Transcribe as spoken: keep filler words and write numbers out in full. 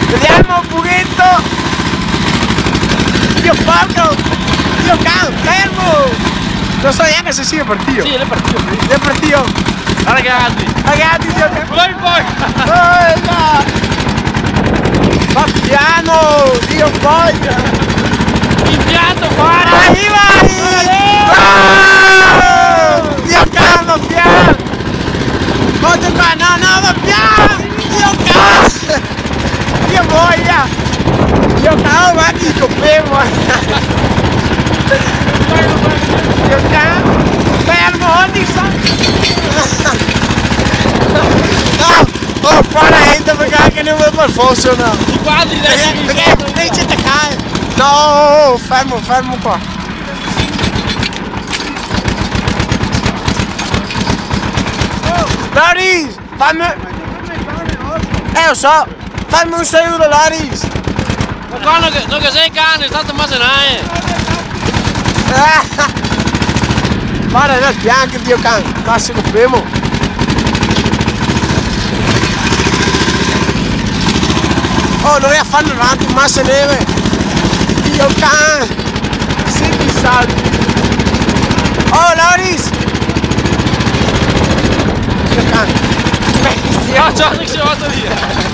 Vediamo un pochetto. Dio porco! Dio can, fermo! No so gnanca se sia partìo. Sì, l'è partìo, sì. L'è partìo. Ragazzi. Ragazzi, Dio can. Vai, vai. Eh, no. Va piano, Dio boia. Impianto, guarda. Vai, vai. Ah! Dio can, va piano. Guarda qua, no, no, va piano. Dio can. Dio boia! Dio can, ma chi sto fermo! Dio can! Fermo, ogni sa-, no! Oh, para, gente, parché anca no vol par forsa, no? Quasi, eh, dai, parché, dai, se te cae. No, fermo, fermo qua. Loris! Fame... Eh, lo so! Fame un saludo, Loris! Ma qua no che, no che xe cane, sta masenare! Varda, nel pian, Dio can, ma se lo femo! Oh, no vojo far avanti, ma se neve! Dio can! Senti, salvi! Oh, Loris! Dio can! Bestia! Ah, ciò, che se va via!